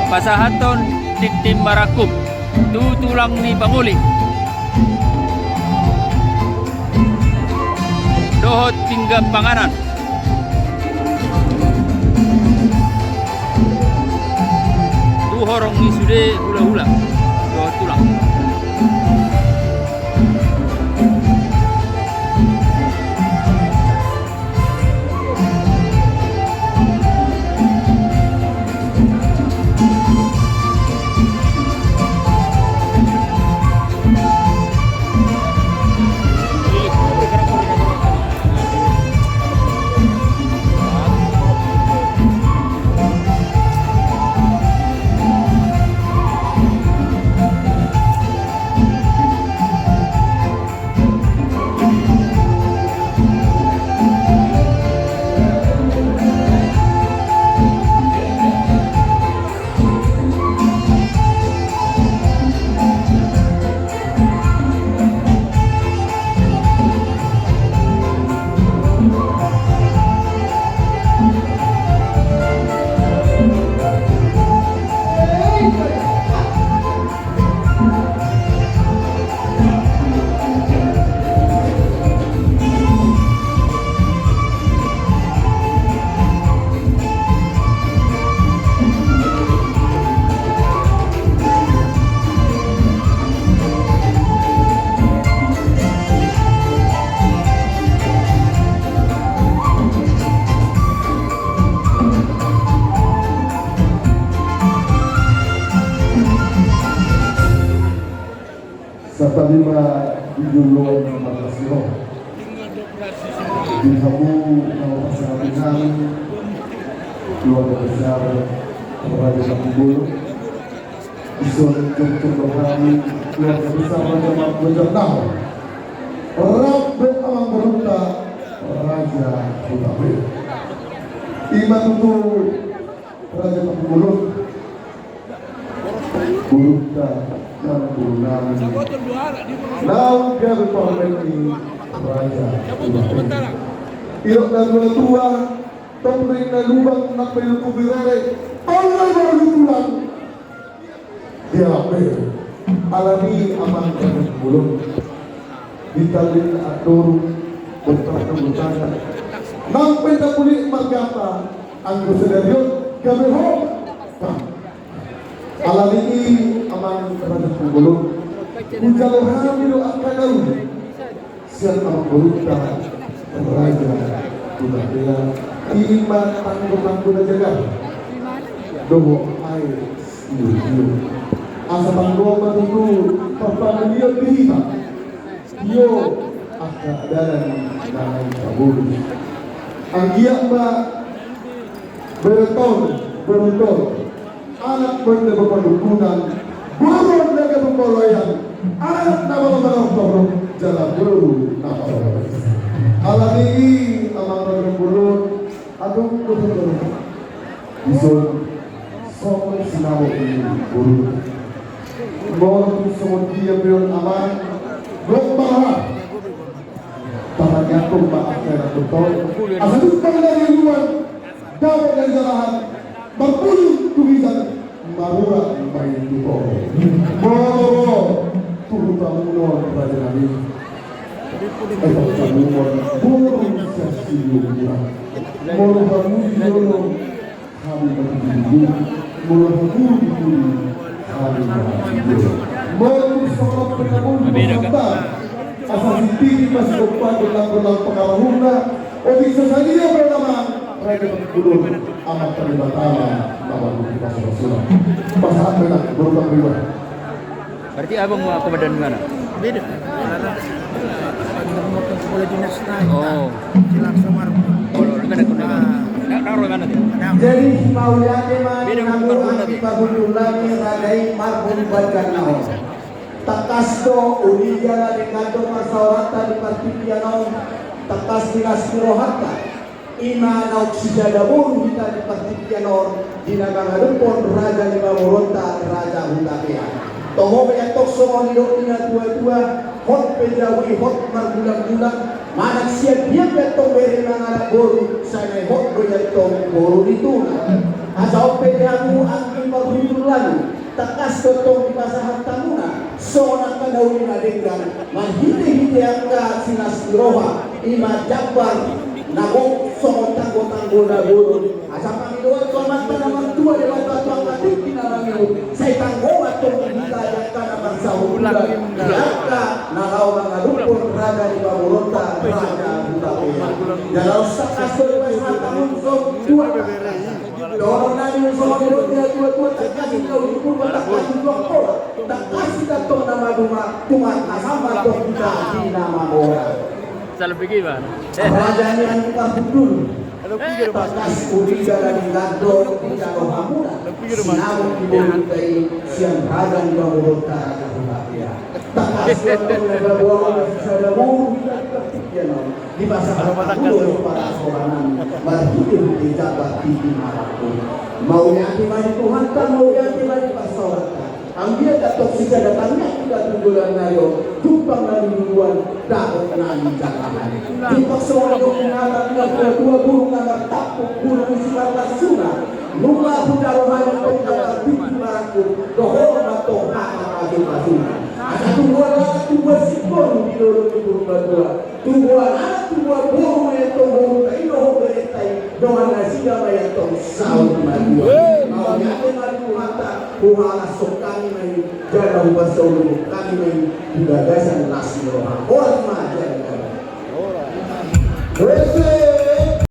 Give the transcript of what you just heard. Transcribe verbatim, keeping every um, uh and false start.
Pasahathon tintin marangkup tu tulang ni pangoli dohot pinggan panganan tu horong ni sude hulahula dohot tulang. Satalima di joloan na marlas ni roha. Di hamu na marpasahaton nami, keluarga besar Raja Tampubolon. Dison jongjong do hami keluarga besar Raja Bojangnahor. Rap dohot amangborunta Raja Hutabean. I ma tutu Raja Tampubolon. Borunta nang boru nami. Naung gabe parumaen ni Raja Hutabean. Didok natuatua, tong do inna lubang nang pe lutu birere, tong do i boru ni tulang. Dia be. Alani i amang Raja Tampubolon. Di tali andorung, bertanggung tangan. Nang pe tapulik margata, anggo sadari on gabe hot. Alani i amang Raja Tampubolon, hujalo hami do angka na uli sian amangborunta Raja Hutabean, i ma tanggo-tanggo na jagar dohot aek siur-iur. Asa tanggo ma tutu parpangolian di hita. Tio angka dalan na naeng tabolus. Anggiat ma bereton, bereton. Anak boi na boi panungkunan, boru na gabe pangoloan, anak na malo mangarap torop, jala boru na malo mangarap. Alani i amang Raja Bolon, adong do hujalo. Dison songon sinamot ni boru. Molo tung songon dia pe on amang, gok ma. Tatangiangkon ma angka na tongtong. Asa dung pangalaman dapot na jalahan, marpudun tu ginjang, marurat ma i tu toru. Molo ro tu hutamunon raja nami. Epok tamunon boru sasiliu murah. Molo hamu di jolo, hami ma di jolo. Molo hamu di pudi, hami ma di jolo. Molo tu songon pe na bolu. Asa sititi ma sikompak gelang-gelang pangarahutna. Otik so sadia pe nama raja pangkudon. Amat tadi batala nama di pasal-pasal. Pasahat menang berubah-ubah. Berarti abang mau komandan di mana? Beda. Kepala dinas lain. Oh. Jelang Sumargo. Oh, di mana kau? Nah, nah, di mana dia? Jadi, mauliate ma di namu anggi pahundul nami raja i Marbun Banjar Nahor. Tangkas do uli jala denggan do parsaoranta di partingkian on. Tangkas di las ni rohanta. Ima naung sijada boru hita di partingkian on, di na mangadophon raja ni pamoruonta, Raja Hutapea. Toho pe antong songon nidok ni na tua-tua, hot pe jabu i hot margulang-gulang, manang sian dia pe antong bere mangalap boru, sai na hot do i antong boru ni tulang. Asa on pe di hamu angka parhundul nami, tangkas do tong dipasahat hamuna songon angka na uli na denggan, marhitehite angka silas ni roha, i ma jambar na gok songon tanggotanggo na bolon. Asa pangidoan tu Amanta na martua Debata tu angka tingki na mangihut, sai tanggo ma tong di hita angka na marsahutulan, di angka na laho mangaluphon raja ni pamoruonta, Raja Hutapea. Jala tangkas do dipasahat hamu songon tuak. Dohonon nami songon didok ni natuatua, tangkas hita uli Purba, tangkas hita uli Purba, tangkas hita tong na maduma, tumangkasan ma tong hita di na mamora. Raja ni angka parhundul, tangkas uli jala di lando di jalo hamuna sinamot ni borunta i sian raja ni pamoruonta, Raja Hutapea. Tangkas do tong na paboa na sisada boru hita di partingkian on. Dipasahat hamu do parhorasan marhitehite jambar tingki marangkup. Mauliate ma di Tuhanta, mauliate ma di parsaoranta. Anggiat tong sisada tangiang hita tu joloan ni ari on, jumpang na niluluan, dapot na nijalahan. Jumpang songon na nidok ni natuatua, burung na martampuk, burung na simarlasuna. Nunga hujalo hami tong jambar tingki marangkup, dohonon ma tong hata pasupasuna. Asa tubuan laklak, tubuan singkoru di dolok ni Purbatua. Tubuan anak, tubuan boru ma i antong, borunta i dohot berenta i, dongan nasida ma i antong, saut matua. Mauliate ma di Tuhanta, huhalashon hami ma i, jala hupasaulihon hami ma i tu bagasan las ni roha. Horas ma jala gabe.